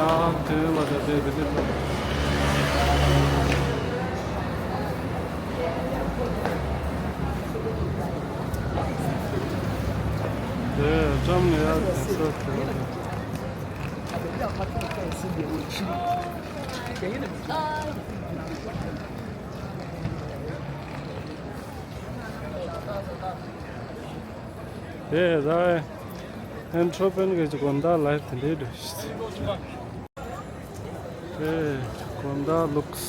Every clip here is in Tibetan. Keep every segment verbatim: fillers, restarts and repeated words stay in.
ཨ་དེ་ལ་ད་དེ་དེ་དེ་དེ་ཀྲམ་ནས་ཡར་དེ་ཚོ་དེ་ལ་དེ། དེ་ར་ཨན་ཁྲོ་པན་གྱི་དགོན་བདག་ལ་དེ་འདྲའི་འདྲ་ཞིག་དེ་དགོན་བདག་ལུགས།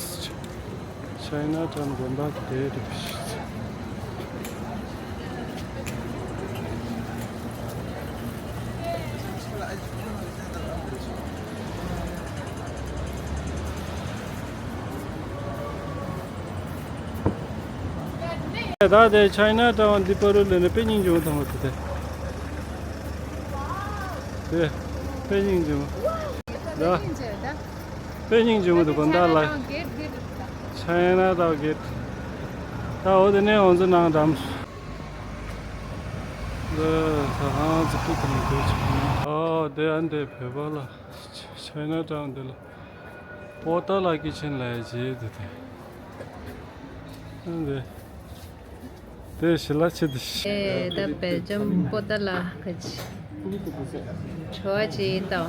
ཆའི་ན་ཊའུན་དགོན་བདག་དེ་འདྲ་ཞིག་ད་དེ་ཆའི་ན་ཊའུན་འདི་པར་ལ་ནི་དཔེ་སྙིང་རྗེ་མོ་མཐོང་གི་འདུག་དེ། དེ་དཔེ་སྙིང་རྗེ་མོ། ད་དཔེ་སྙིང་རྗེ་མོ་འདུག་དགོན་བདག་ལ། ཆའི་ན་ཊའུན་གེ་ཊི། ད་འོ་དེ་ནས་ང་ཚོ་ནང་འགྲམ། འདི་ཟ་ཁང་ཙི་ཀི་དང་འདི་ཆུ་ཁང་། ཨ་དེ་ཨ་འདི་བོད་པ་ལ། ཆའི་ན་ཊའུན་འདི་ལ། པོ་ཏ་ལ་ཀི་ཆེན་ལ་ཡ་བྱེད་དེ་དེ། ཨ་འདི། དེ་ཞི་ལ་ཆེ་དེ་ཤི། ཨེ་ད་སྦེལ་ཇམ་པོ་ཏ་ལ་ཁ་ཆེ། བྲོ་བ་ཅིག་ཡིན་ཏོ།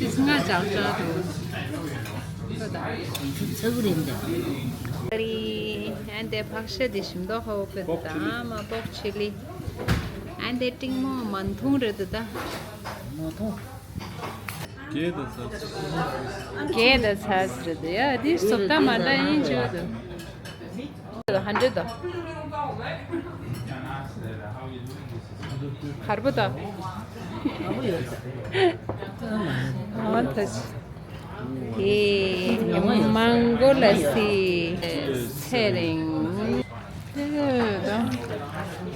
ཨིས་ང་ཅག་ཅག་འདུག་ཚ་གུ་རེད་འདི། ཨ་རི། ཨན་དེ་ཕག་ཤ་དེ་ཞིམ་མདོག་ཁ་བོ་པེ་ད་མ་པོག་ཆི་ལི། ཨན་དེ་ཏིང་མོ་མན་ཐུང་རེད་འདུག་ད། མན་ཐུང་། གེ་ད་ཚ་ཚ། གེ་ད་ཚ་ཚ་རེད་ཡ། འདི་སོབ་ད་མ་འདྲ་ཡིན་བརྗོད་འདུག་ཧན་ཌེ་ཌི་དང་། གར་པོ་དང་། ཨ་ད་ཅི། དེ་མང་གོ་ལ་སི། ཚེ་རིང་། དེ་ད་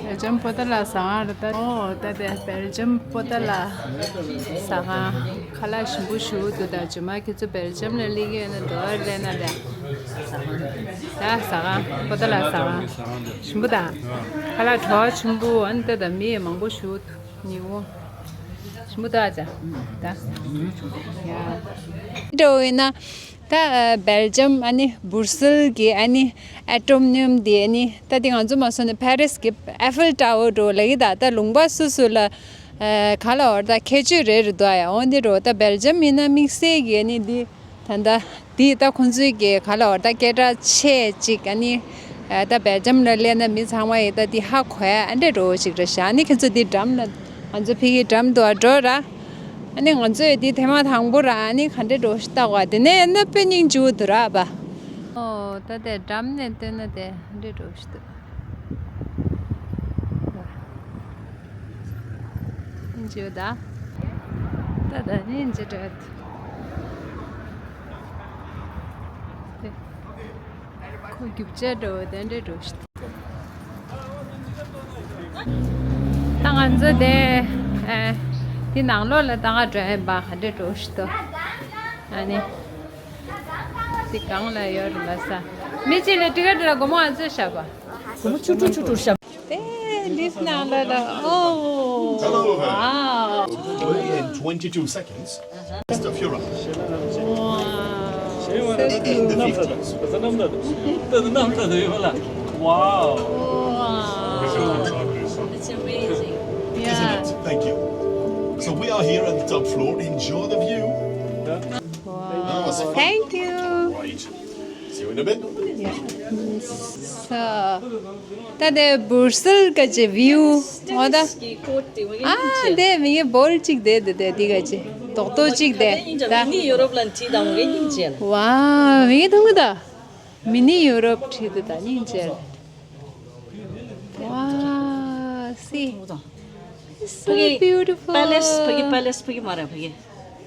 སྦེལ་ཇམ་པོ་ཏ་ལ་ཟ་ཁང་རེད་ད། ཨོ་ད་དེ་སྦེལ་ཇམ་པོ་ཏ་ལ་ཟ་ཁང་ཁ་ལག་ཞིམ་པོ་ཞུ་འདུག་ད་ཇུ་མ་ཁྱེད་ཚོ་སྦེལ་ཇམ་ལ་སླེབས་ཀྱི་ཡོད་ན་འདུག་ཨ་རེད་ན་དེ། ད་ཟ་ཁང་པོ་ཏ་ལ་ཟ་ཁང་ཞིམ་པོ་དང་། ཁ་ལག་བྲོ་བ་ཆེན་པོ་ཨ་ནི་ད་ད་མི་མང་པོ་ཞུ་འདུག་ཉི་འོ། ཞིམ་པོ་ད་ཅ། ད། ཡ། འགྲོ་ཡིན་ན། ད་སྦེལ་ཇམ་ཨ་ནི་སྦུར་སེལ་གྱི་ཨ་ནི་ཨེ་ཊོམ་ནིམ་དེ་ཨ་ནི་ད་དེ་ང་ཚོ་མ་སོང་ནས་ཕ་རིས་ཀྱི་ཨེ་ཧྥེལ་ཊ་ཝར་འགྲོ་ལ་གི་ད་ད་ལུང་པ་སོ་སོ་ལ་ག་ལ་བར་ད་ཁྱད་ཆོས་རེ་རེ་འདུག་ཡ། འོ་འདི་འགྲོ་ད་སྦེལ་ཇམ་ཡིན་ན་དམིགས་བསལ་གྱི་ཨ་ནི་འདི། ད་ལྟ་འདི་ད་ཁོང་ཚོའི་གི་ག་ལ་བར་ད་སྐད་གྲགས་ཆེ་ཅིག་ཨ་ནི་ད་སྦེལ་ཇམ་ལ་སླེབས་ན་མི་ཚང་མ་ཡི་ད་འདི་ཧ་གོ་ཡ་ཨ་འདྲ་འགྲོ་ཞིག་རེད་ཤག་ཨ་ནི་ཁྱེད་ཚོ་འདི་འགྲམ་ལ་ང་ཚོ་ཕ་གི་འགྲམ་དུ་འགྲོ་ར། ཨ་ནི་ང་ཚོས་འདི་ཐེངས་མ་དང་པོ་ར་ཨ་ནི་ག་འདྲ་འགྲོ་ཞིག་ལྟ་བ་དེ་ནས་ཨ་ནི་དཔེ་སྙིང་རྗེ་པོ་འདུག་ར་པ། ཨོ་ད་དེ་འགྲམ་ནས་བལྟས་ན་དེ་ཨ་འདྲ་འགྲོ་ཞིག་འདུག་སྙིང་རྗེ་པོ་ད། ད་ད་སྙིང་རྗེ་པོ་འདུག་ཁོ་རྒྱུག་ཆས་འགྲོ་བའི་དེ་འདྲའི་འགྲོ་ཤི། ད་ང་ཚོ་དེ་ཨེ་དེ་ནང་ལོགས་ལ་ད་ག་འགྲོ་ཡིན་པ་ག་འདྲའི་འགྲོ་ཤི་ཏོ། ཨ་ནི་དེ་གང་ལ་ཡོད་རེད་ལ་ས། མི་གཅིག་ལ་ཊི་ཀེ་ཊི་ལ་སྒོར་མོ་ང་ཚོས་བཞག་པ། སྒོར་མོ་བཅུ་དྲུག་བཅུ་དྲུག་བཞག་དེ་ལིཕ་ནང་ལ་ལ། ཨོ། Hello, wow. In twenty-two seconds, Mister Fura. Wow. So cool. Wow. Wow. It's amazing. Yeah. Isn't it? Thank you. So we are here on the top floor. Enjoy the view. Wow. Thank you. Right. See you in a bit. Yeah. So, ད་དེ་སྦུར་སེལ་ག་ཅེ་བིའུ། འོ་ད། ཨ་དེ་མི་ངན་བོལ་གཅིག་དེ་དེ་དེ་དེ་ག་ཅེ། རྡོག་རྡོག་གཅིག་དེ་ད། མི་ནི་ཡུ་རོབ་ལ་ཁྲིད་དང་ངེ་སྙིང་རྗེ། ཝ། མི་ངན་ཐུང་གི་ད། མི་ནི་ཡུ་རོབ་ཁྲིད་དེ་ད་སྙིང་རྗེ། ཝ། སི། It's so beautiful. ཕ་གི་པེ་ལེས། ཕ་གི་པེ་ལེས། ཕ་གི་མ་རེད་ཕ་གི།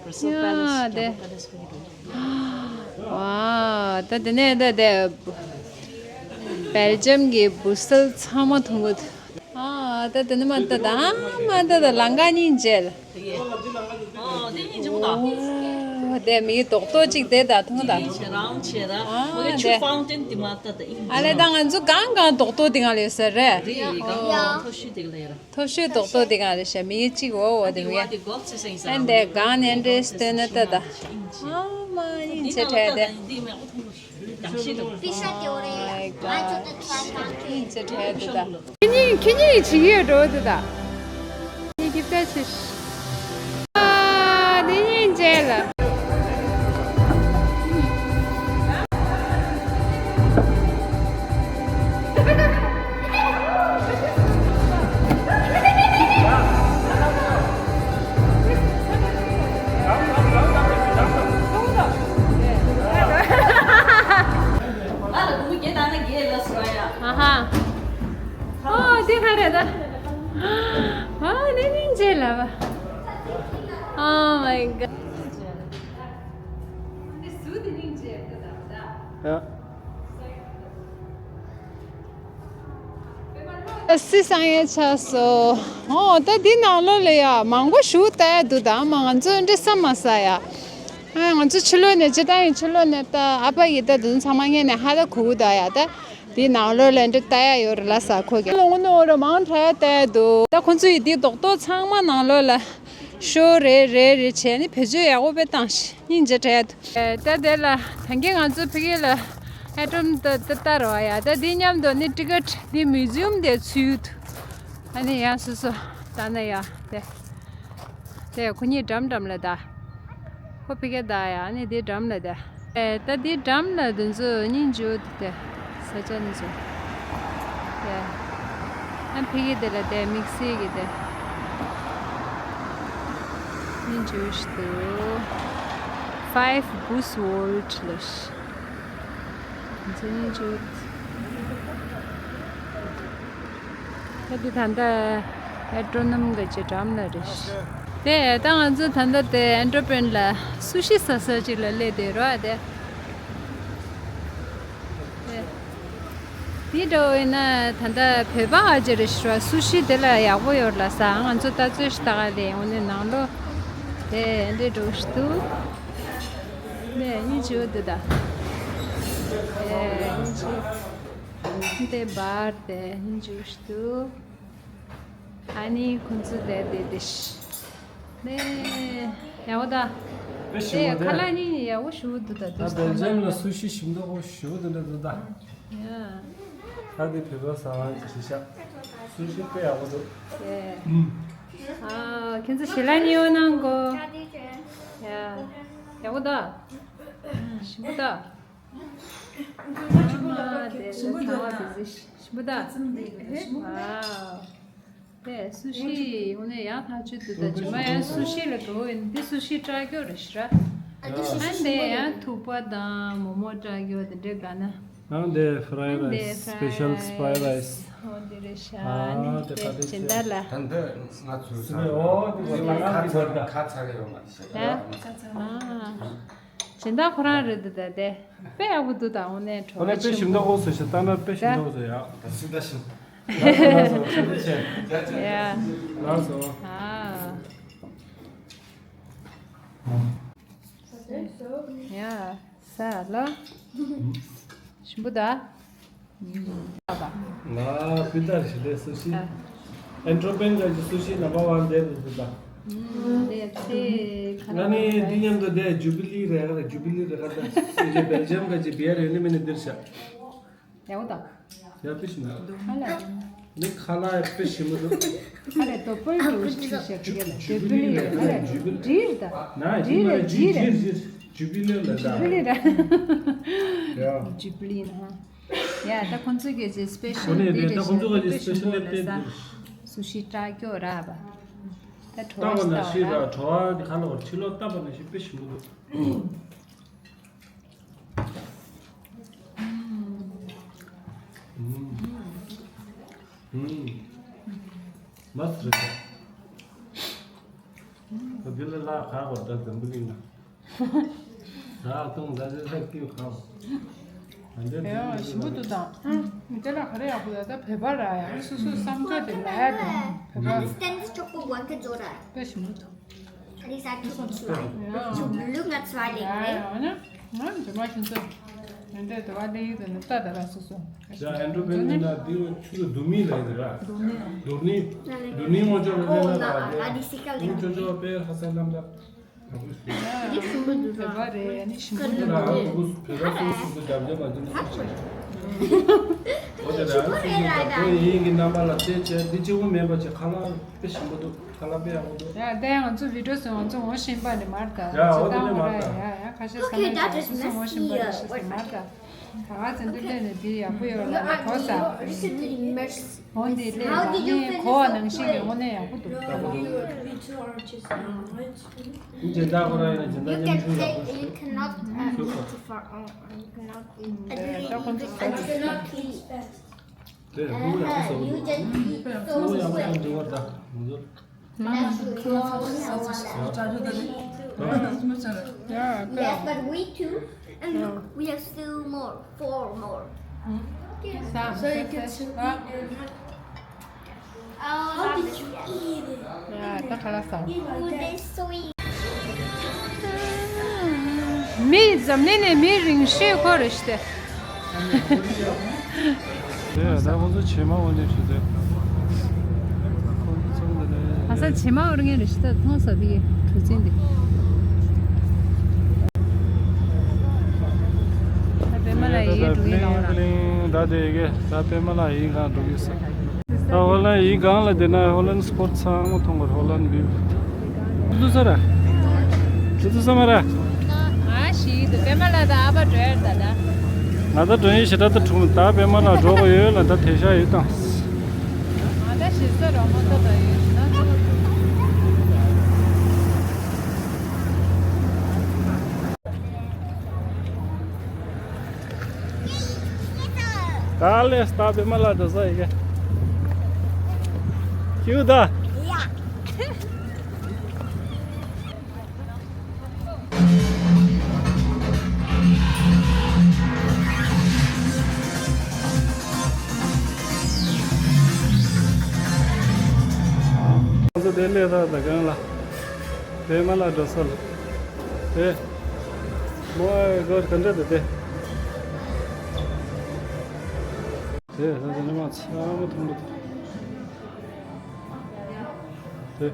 Brussels Palace. Yeah, དེ། ཝ། ད་དེ་ནས་ད་དེ་སྦེལ་ཇམ་གྱི་སྦུར་སེལ་ཚང་མ་མཐོང་གི་འདུག་ཨ་ད་དེ་ནས་མ་ད་ད་མ་ད་ད་ལང་ཀ་གཉིས་མཇལ། ཨོ་དེ་གཉིས་འཇུག་ད། ཨོ་ དེ་མི་རྡོག་རྡོག་ཅིག་དེ་ད་མཐོང་ད། ཨིན་ཇི་རང་ཆེ་ར། ཨ་མོ་གི་ཆུ་དེ་ཕའུན་ཏེན་དེ་མ་ད་ད་ཨིན་ཇི། ཨ་ལེ་ད་ང་ཚོ་གང་གང་རྡོག་རྡོག་དེ་གང་ལ་ཡོད་ས་རེད། རེད་རེད་གང་གང་མཐོ་ཤོས་དེ་ག་ལ་ཡོད་ར། མཐོ་ཤོས་རྡོག་རྡོག་དེ་གང་རེད་ཤ། མི་གཅིག་འོ་འོ་དེ་མི་ག་ཨན་དེ་གང་ནས་འདྲེས་སྟོན་ན་ད་ད། ཨ་མ་ཨིན་ཇི་ཁྲལ་དེ། པི་ཤ་ཏེ་འོ་རེད་ཡ། ཨ་ཅོ་ད་ཁྲལ་གང་ཁྲལ་ཨིན་ཇི་ཁྲལ་དེ་ད། ཁྱེད་གཉིས་ཁྱེད་གཉིས་བྱེད་ཀྱི་ཡོད་འགྲོ་འདུག་ད། ངས་ཀྱི་བལྟས་ཆེ། ཨ་ནི་གཉིས་མཇལ་ལ། ང་ལ་སྒོར་མོ་བརྒྱད་བཏང་ན་བརྒྱད་ལ་སོང་ཡ། ཨ་ཧ། ཨོ་དེ་ག་རེད་ད། ཨ་ནི་སྙིང་རྗེ་ལ་བ། Oh my god. ཡ། སི་སང་ཡས་ཆགས་སོ། ཨོ་ད་འདི་ནང་ལོགས་ལ་ཡ་མང་པོ་ཞིག་ལྟ་ཡ་འདུག་ད་མ་ང་ཚོ་འདྲི་ས་མ་ཟ་ཡ། ཨ་ང་ཚོ་ཕྱི་ལོགས་ནས་སྤྱིར་བཏང་ཡིན་ཕྱི་ལོགས་ནས་ད་ཨ་ཕ་ཡིས་ད་དུང་ཚང་མ་ངེད་ནས་ཧ་ད་གུ་གུ་ད་ཡ་ད། འདི་ནང་ལོགས་ལ་འདྲི་ལྟ་ཡ་ཡོད་རེད་ལ་ས་ཁོ་གི་ལོ་ངོ་ནོ་ར་མང་དྲགས་ལྟ་ཡ་འདུག་ད་ཁོ་ཚོ་ཡིས་འདི་རྡོག་རྡོག་ཚང་མ་ནང་ལོགས་ལ་ཤོ་རེ་རེ་རེ་བྱས་ནས་བེད་སྤྱོད་ཡག་པོ་དཔེ་བཏང་ཤག་སྙིང་རྗེ་དྲན་འདུག་ད་དེ་ལ་ད་གིན་ང་ཚོ་ཕ་གི་ལ་ཨེ་ཀྲོམ་ད་ད་ལྟ་ར་བ་ཡ་ད་འདི་མཉམ་དུ་ནི་ཊི་ཀེ་ཊི་འདི་མིའུ་ཛི་ཡམ་དེ་ཚུད་ཡོད་འདུག་ཨ་ནི་ཡང་སོ་སོ་ད་ན་ཡ་དེ་དེ་ཁོ་གཉིས་འགྲམ་འགྲམ་ལ་ད། ཁོ་ཕ་གི་ད་ཡ་ནི་དེ་འགྲམ་ལ་དེ། ཨེ་ད་དེ་འགྲམ་ལ་དེ་ཚོ་སྙིང་རྗེ་པོ་དེ་དེ་ས་ཆ་ནི་ཚོ། དེ། ཨ་ཕ་གི་དེ་ལ་དེ་དམིགས་བསལ་གི་དེ། སྙིང་རྗེ་པོ་ཞིག་འདུག Five Bus World ལ་ཤི། དེ་ཚོ་སྙིང་རྗེ་པོ། ད་འདི་ད་ལྟ་ཨེ་ཀྲོ་ནམ་གྱི་འགྲམ་ལ་རེད། དེ་ད་ང་ཚོ་ད་ལྟ་དེ་ཨེན་ཏྲོ་པན་ལ་སུ་ཤི་ཟ་ས་ཅིག་ལ་སླེབས་བསྡད་རོགས་དེ། དེ་འདྲ་བོ་ཡིན་ན་ད་ལྟ་བོད་པ་ཨ་ཅེ་རེད་ཤི་ར་སུ་ཤི་དེ་ལ་ཡག་པོ་ཡོད་ལ་ས་ང་ཚོ་ད་ཚོད་ཤི་ད་ག་ལས་འོ་ནས་ནང་ལོ་དེ་འདྲ་འགྲོ་ཤི་འདུག་ནས་སྙིང་རྗེ་པོ་འདུག་ད། དེ་སྙིང་རྗེ། འདི་བར་དེ་འཇུ་ཤི་འདུག་ཨ་ནི་ཁོང་ཚོ་དེ་དེ་དེ་ཤི། ནས་ཡག་པོ་ད། དཔེ་ཞིམ་པོ་དེ། ཁ་ལག་གཉིས་ཡག་པོ་ཞུ་འདུག་ད་ད་དུས་སྦེལ་ཇམ་ལ་སུ་ཤི་ཞིམ་མདོག་པོ་ཞུ་འདུག་འདྲ་འདུག་ད། ཡ། ད་དེ་བོད་པ་ཟ་བ་ཞིག་ཤག་སུ་ཤི་དཔེ་ཡག་པོ་འདུག་དེ། ཨ་ཁྱེད་ཚོ་ཞལ་ལག་ཉོས་གནང་གོ་ཡ། ཡག་པོ་ད། ཞིམ་པོ་ད། ཞིམ་པོ་ད། དེ་ལ་ཚ་བ་དེ་ཚོ་ཞིམ་པོ་ད། ཨ། དེ་སུ་ཤི་ཡོང་ནས་ཡང་ཐག་ཆོད་དུ་ད་ཇི་མ་ཡང་སུ་ཤི་ལ་འགྲོ་ཡིན་དེ་སུ་ཤི་སྐྲག་རྒྱུ་རེད་ཤི་ར། ཨ་དེ་སུ་ཤི་ཨ་ཤི་འདི་ཡང་ཐུག་པ་དང་མོ་མོ་སྐྲག་རྒྱུ་དེ་འདྲས་ག་ན། ཨ་འདི་ཧྥ་རའི་རའི་སི་སི་པེ་ཤལ་སི་པའི་རའི་སི། ཨོ་དེ་རེད་ཤ་ཨ་ནི་དེ་དེ་ཁ་དེ་ཇི་འདྲ་ལ། ད་འདི་ང་ཚོའི་ས་ཨོ་དེ་ཁ་ཚ་ཁ་ཚ་གི་ཡོང་མ་ཤི་ཨ། ཨ། སྦྱིན་བདག་ཁོ་རང་རེད་འདུག་ད་དེ། དཔེ་ཡག་པོ་འདུག་ད་འོ་ནས་དྲོ་ཨོ་ནས་དཔེ་ཞིམ་མདོག་ཨོ་ཟེར་ཞེ་ལྟ་ན་དཔེ་ཞིམ་མདོག་ཟེར་ཡག་ད་སུ་ད་ཞིམ། ལགས་སོ་ལགས་སོ་ཐུགས་རྗེ་ཆེ། ཡ། ལགས་སོ། ཨ། ཡ། ས་ལ། ཞིམ་པོ་ད། ང་པི་ཏར་ཞི་ལེ་སུ་ཤི། ཨེན་ཏྲོ་པན་ག་ཅི་སུ་ཤི་ནམ་བར་ཝན་དེ་རུ་སུ་ད། ང་ནི་འདི་མཉམ་དུ་དེ་ཇུ་བི་ལི་རེ་ག་རེ་ཇུ་བི་ལི་རེ་ག་ད་སུ་ཤི་བེལ་ཇམ་ག་ཅི་བི་ཡར་ཡོད་ནི་མི་ནི་འདིར་ཤ། ཡག་པོ་ད། ཡ་པི་ཤི་ན། ཧ་ལ། ནི་ཁ་ལ་ཡ་པི་ཤི་མི་འདུག་ཁ་ལ་དོ་པོལ་ཏུ་ཤི་ཤ་ཁི་ལ་ཇུ་བི་ལི་རེ་ག་རེ་ཇུ་བི་ལི་རེ་ད། ན་ཇི་མ་རེ་ཇི་རེ་ཇུ་བི་ལི་ལ་ད། ཇུ་བི་ལི་རེ། ཡ། ཇུ་བི་ལི་ན། ཡ་ད་ཁོང་ཚོ་གི་ཅི་སི་པེ་ཤལ་ཁོ་ནས་དེ་རེད་ད་ཁོང་ཚོ་གི་ཅི་སི་པེ་ཤལ་ལེབ་དེ་རེད། སུ་ཤི་སྐྲག་རྒྱུ་ར་བ། ད་བྲོ་བ་ལྟ་བ་ན་ཤི་ར་བྲོ་བ་གི་ཁ་ལོ་ཕྱི་ལོགས་ལྟ་བ་ན་ཤི་དཔེ་ཞིམ་པོ་འདུག་ཨུམ། ཨུམ། ཨུམ། མ་སི་རེད། ད་དེ་ལ་ལ་ཁ་བ་ད་འཛམ་བུ་གླིང་ན། ད་ཐུང་ད་དེ་ལ་ཀིའུ་ཁ་བ། ད་འདི་ཡང་ཞིམ་པོ་འདུག་དང་། དེ་ལ་ག་རེ་ཡག་པོ་ད་ད་བོད་པ་ར་ཡང་སོ་སོའི་བསམ་ཚུལ་དེ་ལ་ཡ་དང་བོད་པ། སྟན་ཅོག་པོ་གོན་གི་འགྲོ་ར། དཔེ་ཞིམ་པོ་འདུག These are two slime. You look at slime, right? ང་ང་ཇོ་མ་ཤིན་ཏུ་ང་འདྲེ་དུ་བ་ལེ་ཡིག་དུ་ནི་ལྟ་ད་ར་སོ་སོ། ཡ་ཨན་ཌྲུ་བེན་ནི་ན་དེ་ཆུ་དུ་དུ་མི་ལ་ཡིན་ར། དུ་ནི་དུ་ནི་དུ་ནི་ངོ་ཅོ་ར་ལེ་ན་ར། ངོ་ཅོ་ཅོ་པེ་ཧ་ས་ལམ་ད། དེ་ཞིམ་པོ་འདུག་ད། བོད་པ་རེད། ཨ་ནི་ཞིམ་པོ་འདུག་ད། བོད་པ་སོ་སོ་སོ་རྒྱབ་རྒྱབ་ལ་འདི་ནི་ཞིམ་པོ་རེད། ཁོ་ཡིན་གྱི་རྣམ་པ་ལ་བལྟས་བྱས་འདི་གཅིག་པུ་མེད་པ་བྱས། ཁ་ལག་དཔེ་ཞིམ་པོ་འདུག་ཁ་ལག་དཔེ་ཡག་པོ་འདུག་ཡ་ད་ང་ཚོ་བི་ཌིའོ་སོང་ང་ཚོ་ངོ་ཤེས་པ་ནི་མར་ད། ཡ་འོ་དེ་ནི་མར་ད། ཡ་ཡ་ཁ་ཤས་ས་མ་ད་སོ་སོ་ངོ་ཤེས་པ་ནི་ཤེས་སོང་མར་ད། ད་ང་ཚོ་འདི་ལས་ནས་འདི་ཡག་པོ་ཡོད་ལ་གོ་ས། འོ་འདི་ལས་ནས་གོ་བ་ནང་བཞིན་གྱི་དངོས་གནས་ཡག་པོ་འདུག་སྦྱིན་བདག་ཁོ་རང་ཡིན་ན་སྦྱིན་བདག་མཉམ་ཞུགས་ཡག་པོ་ཞིག་ཞུ་དགོས། ད་ཁོང་ཚོ་ཟ་དུས་དེ་ཧུ་ཡག་པོ་ཟ་དགོས་འདུག་ཧུ་ཡག་པོ་ཡང་འབྲི་བར་ད་ང་ཚོ། Yes, but we two, and look, we have still more, four more. So you can still eat them. How did you eat it? ད་ཁ་ལག་ཟ། Ooh, they're sweet. མི་འཛམ་གླིང་ནས་མི་རིང་ཤོས་ཁོ་རེད་ཤི་ཏེ། དེ་ཡང་ད་ཁོ་ཚོ་བྱེ་མ་འོ་ནས་ཞུ་དེ། ཁོ་ཚོ་ཚང་དེ་ནས། ཨ་ས་བྱེ་མ་འོ་ངའི་རེ་ཤི་ད་མཐོང་ས་དེ་གྲུ་ཆེན་དེ། ད་པད་མ་ལགས་ཡི་གེ་འབྲུ་གི་ལའོ་ར། ད་དེ་གི་ད་པད་མ་ལགས་ཡི་གེ་འབྲུ་གི་ས། ད་ཧོ་ལན་ཡི་གང་ལ་དེ་ན་ཧོ་ལན་སི་པོར་ཚང་མ་མཐོང་བར་ཧོ་ལན་བིའུ། ཏུ་ཏུ་ས་ར། ཏུ་ཏུ་ས་མ་ར། ང་ཞིག་ཏུ་པད་མ་ལ་ད་ཨ་ཕ་འགྲོ་ཡར་ད་ད། ང་ད་འགྲོ་ཡིན་ཞེ་དྲག་ཏུ་འཁྲུངས་ད་པད་མ་ལ་འགྲོ་གི་ཡོད་ལ་ད་དེ་ཤ་ཡོད་དང་། ང་ད་ཞིག་ས་རོ་མོ་ཏོ་ད་ཡོད་ཞིག་ན། ད་ལས་ད་པད་མ་ལ་འགྲོ་ས་ཡི་གེ་ཁྱིའུ་ད། ང་ཚོ་དེ་ལས་ད་ད་གང་ལ། དེ་མ་ལ་འགྲོ་ས་ལ། དེ། མོ་ཨེ་གོ་ག་འདྲ་དེ་དེ། དེ་ད་དེ་ནི་མ་ཚང་མ་མཐོང་གི་འདུག་དེ།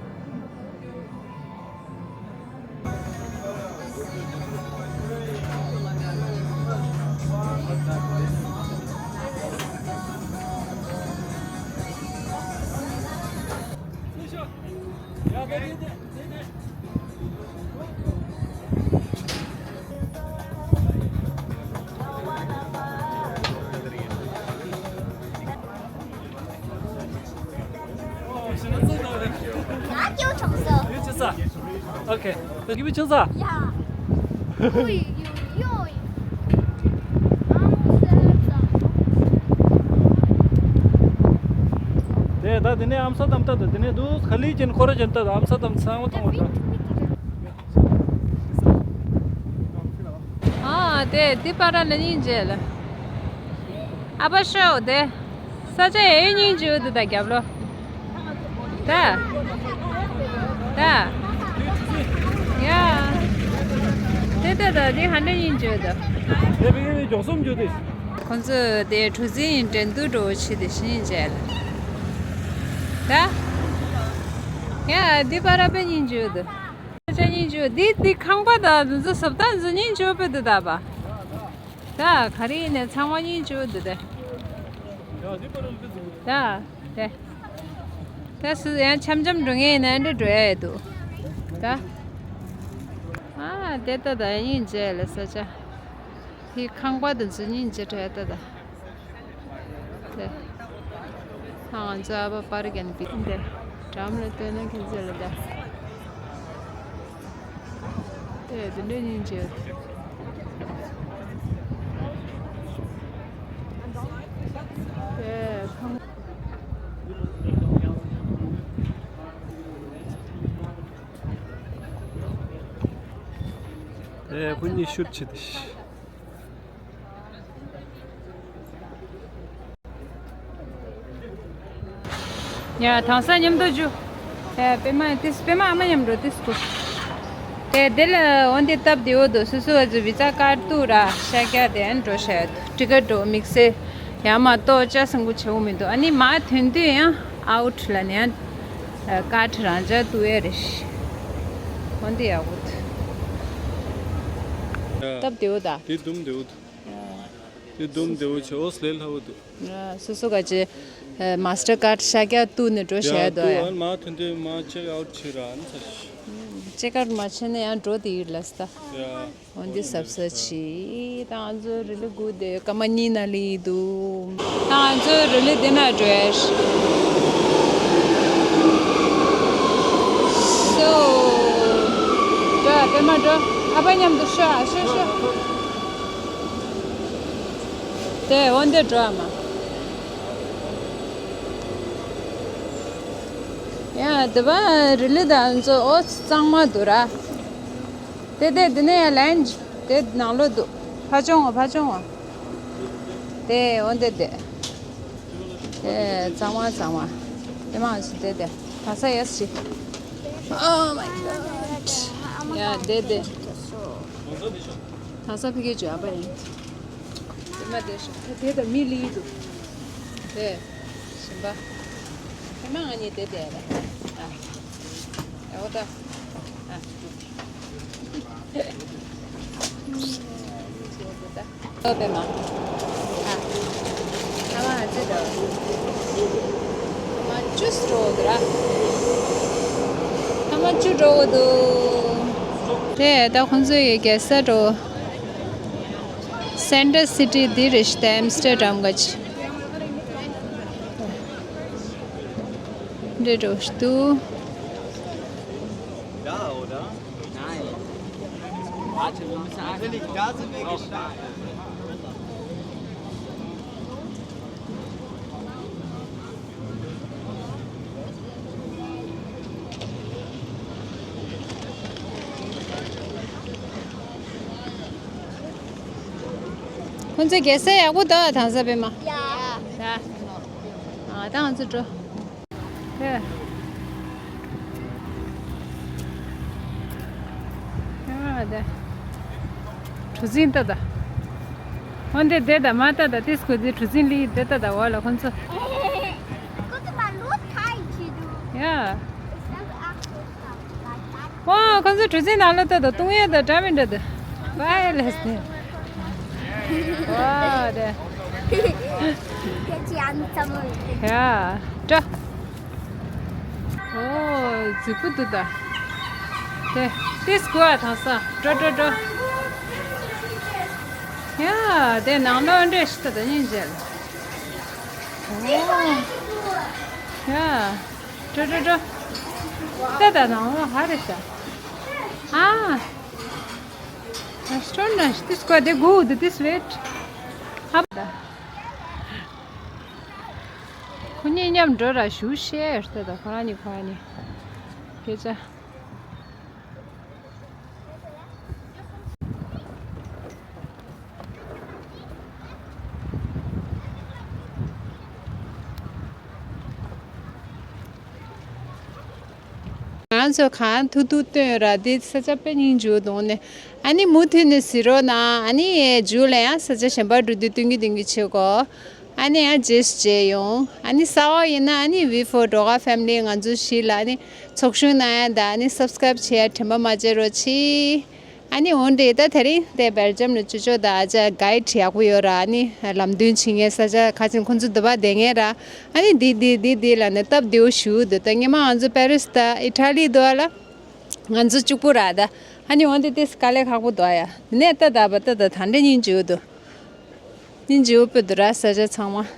ཡ་སྐྱོ་བྱུང་སོང་། ཡོད་ཅི་ས། ཨོ་ཁེ། ད་གི་བི་ཆུང་ས། ཡ། ཨོ་ཡོ་ཡོ། དེ་ད་དེ་ནས་ཨམ་ས་དམ་ད་དེ་ནས་དུ་ཁ་ལི་ཅན་ཁོ་ར་ཅན་ད་ཨམ་ས་དམ་ཚང་མ་མཐོང་བ་ད། ཨ་དེ་དེ་པ་ར་ན་ནིང་ཇེ་ལ། ཨ་པ་ཤོ་དེ། ས་ཆ་ཡེ་སྙིང་རྗེ་འདུག་ད་རྒྱབ་ལོ། ད། ད། ཡ། དེ་ད་ད་དེ་ཧ་འདྲ་སྙིང་རྗེ་འདུག་དེ་བི་ཀེ་ནི་མགྱོགས་སོང་འཇུ་དེ། ཁོང་ཚོ་དེ་གྲུ་གཟིངས་འགྲན་བསྡུར་འགྲོ་ཆེད་དེ་སྙིང་རྗེ་ལ། ད། ཡ་དེ་པ་ར་པེ་སྙིང་རྗེ་འདུག་ས་ཆ་སྙིང་རྗེ་འདི་འདི་ཁང་པ་ད་འདི་ཚོ་སབ་ད་འདི་ཚོ་སྙིང་རྗེ་པོ་འདུག་ད་པ། ད་ག་རེ་ཡིན་ནའི་ཚང་མ་སྙིང་རྗེ་པོ་འདུག་ད། ད་དེ། ད་སུ་ཡང་འཆམ་འཆམ་འགྲོ་ངེས་ཡིན་ན་འདྲ་འགྲོ་ཡ་ཡོད་འདུག་ད། ཨ་དེ་ད་ད་སྙིང་རྗེ་ལ་ས་ཆ། དེ་ཁང་པ་དེ་ཚོ་སྙིང་རྗེ་དྲགས་ད་ད། དེ། ང་ཚོ་ཨ་ཕ་པར་གན་པི་དེ། འགྲམ་ལ་ལྟོས་ན་ཁྱེད་ཚོ་ལ་དེ། དེ་དེ་འདྲ་སྙིང་རྗེ། དེ་ཁང་། དེ་ཁོ་གཉིས་ཤུར་ཆེ་དེ། ཡ་དང་ས་མཉམ་དུ་འཇུ། ཡ་པད་མ་ཏིས་པད་མ་ཨ་མ་མཉམ་འགྲོ་ཏིས་ཀོ། དེ་དེ་ལ་འོན་ཏེ་སྟབས་བདེ་བོ་འདུག་སོ་སོ་བ་ཚོ་བི་ཛ་ཀར་བཏུག་ར་ཤ་རྒྱག་དེ་ཡང་འགྲོ་བྱ་ཡ་འདུག་ཊི་ཀེ་ཊི་འགྲོ་དམིགས་བསལ་ཡང་མ་གཏོགས་ཅ་སང་གུ་བྱེད་འོ་མི་འདུག་ཨ་ནི་མ་ཐོན་དུས་ཡང་ཨའུ་ཊི་ལ་ནི་ཡང་ཀར་ཌི་རང་འཇགས་བཏུག་ཡ་རེད། འོན་ཏེ་ཡག་པོ་འདུག་སྟབས་བདེ་བོ་ད། དེ་དུམ་བདེ་བོ་འདུག་དེ་དུམ་བདེ་བོ་བྱས་ཨོ་སི་ལས་སླ་བོ་འདུག་སོ་སོ་ག་ཅི་མ་སི་ཊར་ཀར་ཌི་ཤ་རྒྱག་བཏུག་ནས་འགྲོ་བྱ་ཡ་འདུག་ཡ། ཨ་མ་ཐོན་དུས་མ་ཅེག་ཨའུ་ཊི་བྱེད་ར་ཨ་ནི་ཚ་ཤི། ཅེག་ཨའུ་ཊི་མ་བྱས་ན་ཡང་འགྲོ་དེ་ཡིན་ལ་སྟ། ཡ། འོན་ཏེ་གཟབ་གཟབ་བྱེད། ད་ང་ཚོ་རི་ལི་སྒུག་བསྡད་ཡོད། སྐར་མ་གཉིས་ནང་སླེབས་འདུག་ད་ང་ཚོ་རི་ལི་འདི་ན་འགྲོ་ཡ་ཞིག་སོ། འགྲོ་ཨ་པད་མ་འགྲོ། ཨ་ཕ་མཉམ་དུ་ཤོག་ཨ་ཤོག་ཤོག་དེ་འོན་ཏེ་འགྲོ་ཨ་མ། ཡ་དེ་བ་རི་ལི་ད་ང་ཚོ་ཨོ་གཙང་མ་འདུག་ར། དེ་དེ་དེ་ནས་ཡར་ལན་དེ་ནང་ལོགས་འདུག་ཕར་ཅོང་བ་ཕར་ཅོང་བ། དེ་འོ་དེ་དེ། དེ་གཙང་མ་གཙང་མ། དེ་མ་ཞིག་དེ་དེ། ད་ས་ཡ་སི། Oh my god. ཡ་དེ་དེ། ད་ས་ཕི་གེ་ཇོ་ཨ་པ་ཡིན། དེ་མ་དེ་ཞིག་དེ་དེ་མི་ལི་འདུག་དེ། ཞིམ་པ། དེ་མ་ང་གཉིས་དེ་དེ་ར། ཨ། ཨ་འོ་ད། ཨ། ཨོ་པད་མ། ཨ། ཨ་མ་ང་ཚོ་འགྲོ། ཨ་མ་བཅུ་འགྲོ་འདུག་ར། ཨ་མ་བཅུ་འགྲོ་འདུག་དེ་ད་ཁོང་ཚོ་ཡི་རྒྱལ་ས་འགྲོ། སེན་ཊར་སི་ཊི་འདི་རེད་ཤག་ད་ཨེམ་སི་ཊར་ཌམ་ག་ཅི། འདྲེ་འགྲོ་ཤི་འདུག་ཁོང་ཚོ་རྒྱལ་ས་ཡག་པོ་འདུག་དང་ས་པད་མ། ཡ། ད། ཨ་ད་ང་ཚོ་འགྲོ། ཧེ། ཨ་ད། གྲུ་གཟིངས་ལྟ་ད། འོན་ཏེ་དེ་ད་མ་ལྟ་ད་ཏིས་ཁོ་དེ་གྲུ་གཟིངས་ལི་དེ་ལྟ་ད་འོ་ལ་ཁོང་ཚོ། ཡ། ཨོ་ཁོང་ཚོ་གྲུ་གཟིངས་ནང་ལ་ལྟ་དང་བཏུང་ཡས་དང་འདྲ་མི་འདྲ་འདུག་ཝའི་ལེས་ནི། ཝའོ་དེ། ཡ། འདྲ། ཨོ་རྫིག་པོ་འདུག་ད། དེ་ཏིས་གོ་ཨ་ཐང་ས་འགྲོ་འགྲོ་འགྲོ། ཡ་དེ་ནང་ལོགས་འདྲ་ཞིག་ད་ད་ཡིན་ཅེ། ཨོ། ཡ། འགྲོ་འགྲོ་འགྲོ། ད་ད་ནང་ལོགས་ཧ་རེ་ཤ། ཨ། Restaurant, this go, they go, this wait. ཧབ་ད། ཁོ་གཉིས་མཉམ་འགྲོ་ར་ཞུ་ཤེས་ད་ད་ཁོ་རང་གཉིས་ཁོ་རང་གཉིས། སྐད་ཆ། ང་ཚོ་གང་ཐུག་ཐུག་སྟོན་ར་དེ་ས་ཆ་དཔེ་སྙིང་རྗེ་འདུག་ནས། ཨ་ནི་མུ་མཐུད་ནས་གཟིགས་རོགས་གནང་། ཨ་ནི་མཇུག་ལ་ཡང་ས་ཆ་གཞན་པ་འགྲོ་དུས་སྟོན་གྱི་སྟོན་གྱི་བྱེད་གོ་ཨ་ནི་ཡང་རྗེས་སུ་མཇལ་ཡོང་། ཨ་ནི་གསར་པ་ཡིན་ན་ཨ་ནི་ཝི་ཕོར་སྒྲོལ་དཀར་ཕེ་མི་ལི་ང་ཚོ་བཞི་ལ་ཨ་ནི་ཚོགས་ཞུགས་གནང་ཡ་དང་ཨ་ནི་སབ་སི་ཀ་རེབ་བྱེད་ཡ་དྲན་པ་མ་བརྗེད་རོགས་གྱིས། ཨ་ནི་འོན་ཏེ་ད་དེ་རིང་དེ་སྦེལ་ཇམ་ལ་ཅོ་ཅོ་དང་ཨ་ཅག་གའིཌ་ཡག་པོ་ཡོད་ར། ཨ་ནི་ལམ་སྟོན་བྱེད་མཁན་ས་ཆ་ཁ་ཆེམས་ཁོང་ཚོ་འདི་པ་བསྡད་མཁན་ར། ཨ་ནི་འདི་འདི་འདི་འདི་ལ་ནི་སྟབས་བདེ་བོ་ཞུ་འདུག་ད་སྔོན་མ་ང་ཚོ་པེ་རིས་དང་ཨི་ཊ་ལི་འདུག་ཨ་ལ། ང་ཚོ་གཅིག་པུ་ར་ད། ཨ་ནི་འོན་ཏེ་དེ་དཀའ་ལས་ཁག་པོ་འདུག་ཨ་ཡ། འདི་ནས་ལྟ་ད་པ་ལྟ་ད་ད་འདྲ་སྙིང་རྗེ་འདུག་སྙིང་རྗེ་པོ་དཔེ་འདུག་ར་ས་ཆ་ཚང་མ།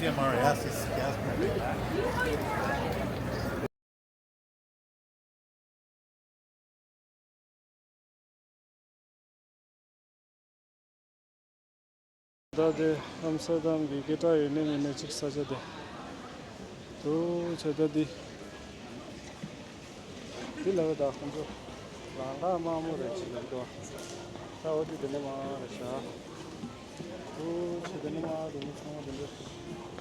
Yes, yes, yes. ད་དེ་ཨམ་སྟར་དམ་གྱི་སྐད་གྲགས་ཡོད་ནི་མིན་ནི་གཅིག་ས་ཆ་དེ། དུ་ཆ་ད་འདི། འདི་ལ་བ་ད་ཁོང་ཚོ་རང་དགའ་དམའ་མོ་རེད་ཅིག་ཡོད་དོ། ད་འོ་དེ་དེ་ནས་མ་རེད་ཤག་དུ་ཆ་དེ་ནས་མ་དེ་ནས་ཚང་མ་དེ་འདྲ།